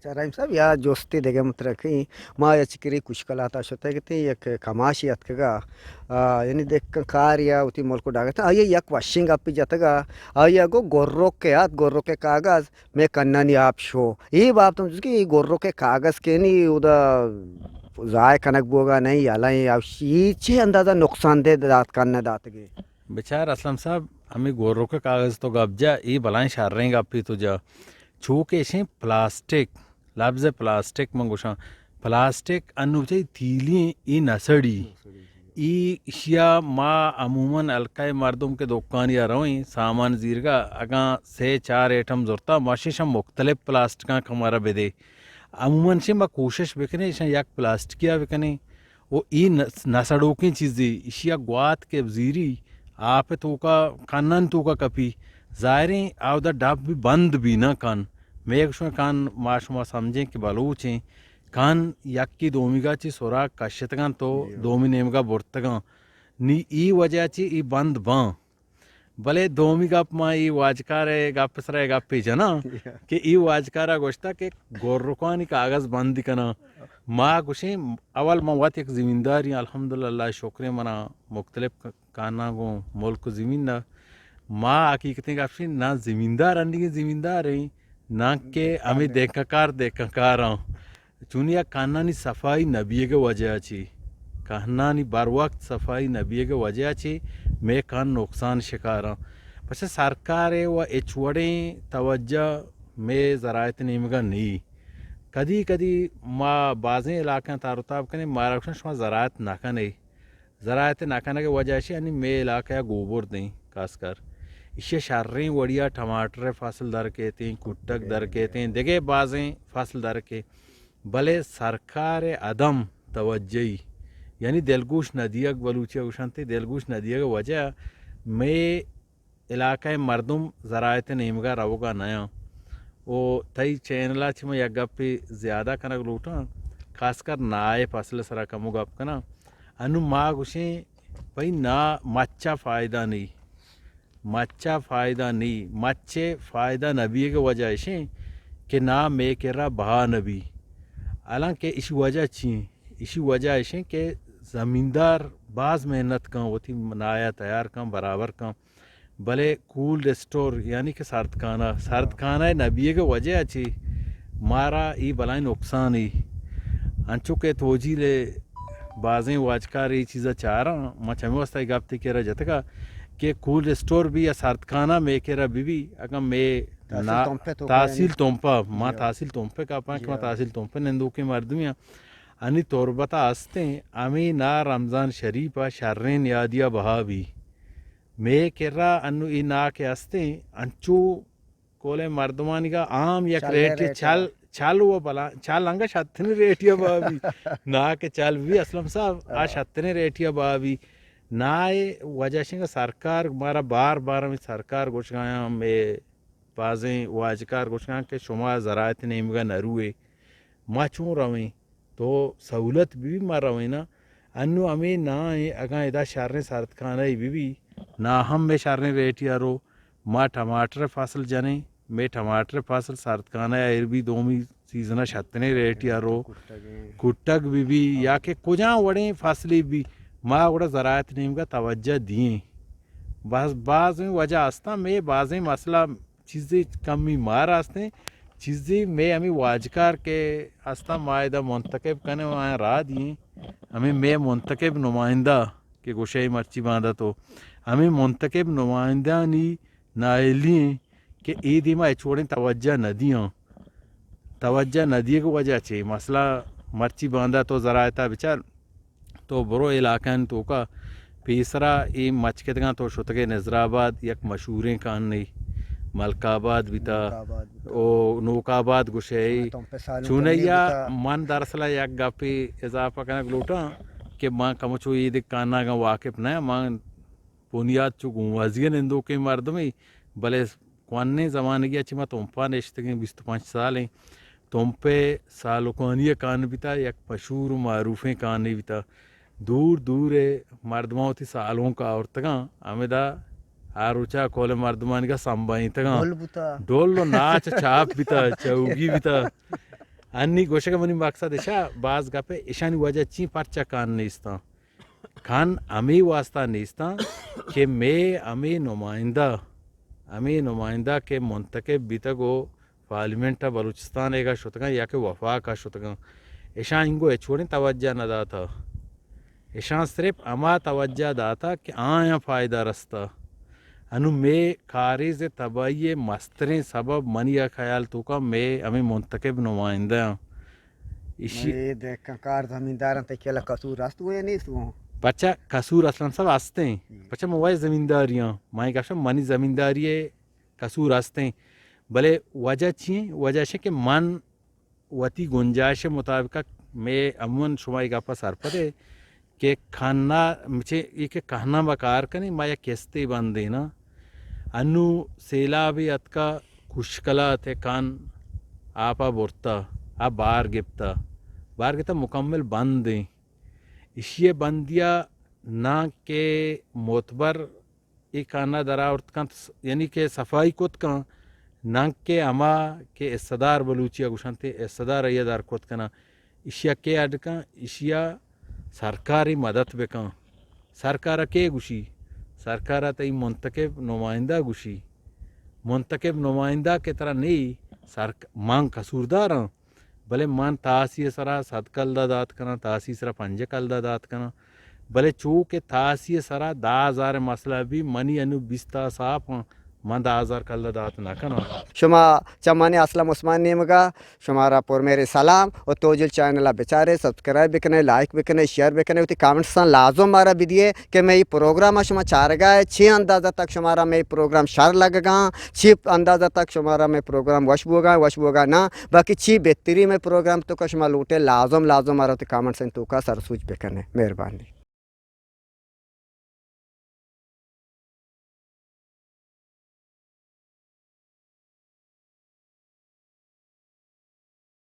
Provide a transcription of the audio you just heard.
ڈاکٹر رحیم صاحب، یا جستے دگہ مترکیں، ما یا چکری کشکلاتا شتگ اتیں، یک کماشی اتکگا، آ، یعنی دکن کار یا وتی ملک ڈاگتا، آئی یک وشیں گپی جتگا، آئی گو گرک کے آت، گرک کے کاغذ، میں کنانی آپ شو۔ اے بابت ہم کہ اے گرک کے کاغذ کے نی اودا ضائع کنگ بوگا نہیں، الائیں اوشی چے اندازہ نقصان دہ دات کن داتگے؟ بچار اسلم صاحب، ہمیں گورک کاغذ تو گپ جا، اے بلائیں شریں گپی تو جا۔ چو کہ اشیں پلاسٹک، لفظ پلاسٹک من گوشاں، پلاسٹک انو چاہی تیلی ایں، اے نسڑی۔ اے اشیا ما عموماً حلقہ مردم کے دکانی آ رویں، سامان زیرگا، اگاں سے چار ایٹم زرتا، ما ششم مختلف پلاسٹکاں کمارا بدے۔ عموماً شے ما کوشش بکنیں، اشاں یک پلاسٹکیا بکنیں۔ و ای نہ، نہ سڑوکیں چیزے، ایشی ء گوات کہ زیری، آپ ء توکا، کنان توکا کپی، ظاہریں آودا ڈب بھی بند بھی نہ کن۔ مئے گوشن کن ما شما سمجھیں کہ بلوچیں، کن یکی دومیگا چی سراغ کشتگاں تو دومی نیمگا برتگاں۔ نی ای وجہ چی ای بند باں۔ بلے دومی گپ ما ای واجکار ء گپ سرا ء گپے جناں کہ ای واجکار ء گوشتا کہ گورکانی کاغذ بند کناں۔ ما گوشیں، اول ما وت یک زمینداری آں، الحمدللہ، اللہ شکریں منا مختلف ک-، کاناں گوں ملک و زمین دا۔ ما حقیقتیں گپ شیں، نہ زمیندار انیگیں زمیندار ایں، نہ کہ ہمیں دہککار دہککار آں۔ چونیا کہنانی صفائی نہ بیگ ء وجہ ء چی، کہنانی بر وقت صفائی نہ بیگ ء وجہ ء چی مئے کہن نقصان شکاراں۔ پچہ سرکار ء و ہچ وڑیں توجہ مئے زراعت نیمگا نی۔ کدی کدی ما بازیں علاقہاں تار و تاب کنیں، مارا گوشن شما زراعت نہ کنے۔ زراعت نہ کنگ ء وجہ اشی یعنی مئے علاقہ ء گوبر دیں خاص کر۔ ایشی ء شریں وڑیا ٹماٹر ء فصل در کیتیں، کٹگ در کیتیں، دگہ بازیں فصل در کے۔ بلے سرکار ء عدم توجہی، یعنی دلگوش نہ دیگ، بلوچی ء گوشنت دلگوش نہ دیگ ء وجہ مئے علاقہ ء مردم زراعت ء نیمگا روگا نیاں۔ و تئی چینل ء چہ من یک گپے زیادہ کنگ لوٹاں، خاص کر نائے فصل ء سرا کمو گپ کناں۔ انو ما گوشیں بھئی نا مچا فائدہ نی، مچا فائدہ نی، مچے فائدہ نہ بیگ ء وجہ اشیں کہ نا مے کرا بہا نہ بی۔ حالانکہ اشی وجہ چی ایں؟ اشی وجہ اشیں کہ زمیندار باز محنت کن، وتی نایا تیار کن، برابر کن، بلے کولڈ اسٹور یعنی کہ سردخانہ، سردخانہ نہ بیگ ء وجہ ء چی مارا ای بلائیں نقصان ای۔ انچو کہ توجیل ء بازیں واجکار ای چیزا چاراں، ما چمی واسطہ ای گپ تی کرا جتگا کہ کولڈ اسٹور بھی یا سردخانہ مے کرا بھی بھی، اگاں مے تحصیل نا-، تمپ ء توکا تحصیل یعنی تمپ ء، ما جی ہاں۔ تحصیل تمپ ء کاپاں جی کہ ما ہاں۔ تحصیل تمپ ء نندوکیں مردمی آں۔ انی تربت ء استیں، ہمے نا رمضان شریف ء شریں نیادی ء بہا بی۔ مے کرا انو ای نا کہ استیں، انچو کولیں مردمانیگا عام یک چل ریٹے ریٹ چل، ء۔ چل و بلا، چل انگا شتنی ریٹی ء بہا بی۔ نا کہ چل بی اسلم صاحب، آ ہاں۔ شتنی ریٹی ء بہا بی۔ نا اے وجہ شنگا سرکار مارا بار بار ہمیں سرکار گوشگایاں، مے بازیں واجکار گوشگاں کہ شما زراعت نیمگا نہ روئے۔ ما چون رویں؟ تو سہولت بہ بی ما رویں نا۔ انو ہمے نا ایں، اگاں ادا شریں سردخانہ ای بہ بی، نا ہم مئے شریں ریٹی ء رو، ما ٹماٹر ء فصل جنیں، مئے ٹماٹر ء فصل سردخانہ ء ایر بی، دومی سیزن ء شتنیں ریٹی ء رو، کٹگ بہ بی یا کہ کجام وڑیں فصلے بی، ما گڑا زراعت نیمگا توجہ دیں۔ بس بازیں وجہ استاں، مئے بازیں مسئلہ چیزے کمی مارا استیں، چیزے مئے ہمیں واجکار کہ استاں، ما ادا منتخب کنیں و آیاں راہ دیں، ہمیں مئے منتخب نمائندہ کہ گوشے مرچی باندا تو ہمیں منتخب نمائندہانی نااہلی ایں کہ اے دیما ہچ وڑیں توجہ نہ دیاں۔ توجہ نہ دیگ وجہ چے؟ مسئلہ مرچی باندا تو زراعتا بچار، تو برو علاقہانی توکا پیسرا اے مچکدگاں تو شتگے نظر آباد یک مشہوریں کہنے، ملک آباد بیتا، ملک آباد بیتا۔ او نوک آباد گوشے، شما تمپ سالونک چونیا بیتا۔ من دراصل یک گپے اضافہ کنگ لوٹاں کہ من کمچو اے دگہ کہناگاں واقف نہ، من بنیاد چو گونوازی ء نندوکیں مردمے، بلے کوانیں زمانگی ء چہ ما تمپا نشتگیں، بیست و پنچ سالیں۔ تمپ ء سالکانی ء کان بیتا، یک مشہور و معروفیں کانے بیتا۔ دور دور ء مردماں وتی سالونک آورتگاں، ہمدا آ روچا کول مردمانیگا سمبائینتگاں۔ ڈول بوتا۔ ڈول و ناچ چاپ بیتا، چوگی بیتا۔ انی گوشگ ءِ منی مقصد اشا، باز گپ ءَ اشانی وجہ چی، پرچا کان نیستاں؟ کان ہمے واسطہ نیستاں کہ مے ہمے نمائندہ، ہمے نمائندہ کہ منتخب بیتگ و پارلیمنٹ ءَ بلوچستان ءَ شتگاں یا کہ وفاق ءَ شتگاں، اشاں انگو ہچ وڑیں توجہ نہ داتا۔ اشاں صرف ہما توجہ داتا کہ آیاں فائدہ رستا۔ انو مے کاریز تباہی ءِ مستریں سبب منی ءَ خیال توکا مے ہمے منتخب نمائندہ آں۔ ایشی اے دہکان کار زمینداراں تئی خیال ءَ قصور است گوں یا نیست گوں؟ پچا قصور اصلاً سب ہستیں۔ ہم۔ پچا من وای زمینداری آں۔ من گشاں منی زمینداری ءِ قصور ہستیں۔ بلے وجہ چی ایں؟ وجہ اش کہ من وتی گنجائش ءِ مطابق، مے عموماً شما اے گپ ءَ سرپد ئے کہ کھنا، چہ اے کہ کھنا ما کار کنیں، ما یک قسطے بندیناں۔ انو سیلابے اتکا، کشکلا ات ءُ کان آپ ءَ برتا، آ بار گپتا، بار گپتا مکمل بند ایں۔ ایشی ءِ بندیا نہ کہ معتبر اے کانا در آورت کنت، یعنی کہ صفائی کت کن، نہ کہ ہما کہ حصہ دار بلوچی ءَ گوشنت، حصہ دار آئی ءَ در کت کناں۔ ایشی ءَ کے اڈ کن؟ ایشی ءَ سرکار ءِ مدد بکن۔ سرکار ءَ کے گوشی؟ سرکار ءَ تئی منتخب نمائندہ گوشی۔ منتخب نمائندہ کہ ترا نی، سرک-، من قصوردار آں، بلے من تاسی ءِ سرا صد کلدہ دات کناں، تاسی ءِ سرا پنجاہ کلدہ دات کناں، بلے چو کہ تاسی ءِ سرا دہ ہزار ءِ مسئلہ بی، منی انو بیست ءَ صاف آں، من دہ ہزار کلدہ دات نہ کناں۔ شما چمانی اسلم عثمان نیمگا شمارا پر مہریں سلام و توجیل چینل ءَ بچارے، سبسکرائب بکنے، لائک بکنے، شیئر بکنے، وتی کمنٹساں لازم مارا بدیے کہ مئے پروگرام ءَ شما چارگا ئے، چی اندازہ تک شمارا مئے پروگرام شر لگگاں، چی اندازہ تک شمارا مئے پروگرام وش بوگا، وش بوگا نہ، باقی چی بہتری مئے پروگرام توکا شما لوٹے، لازم، لازم مارا وتی کمنٹس توکا سرسوج بکنے۔ مہربانی۔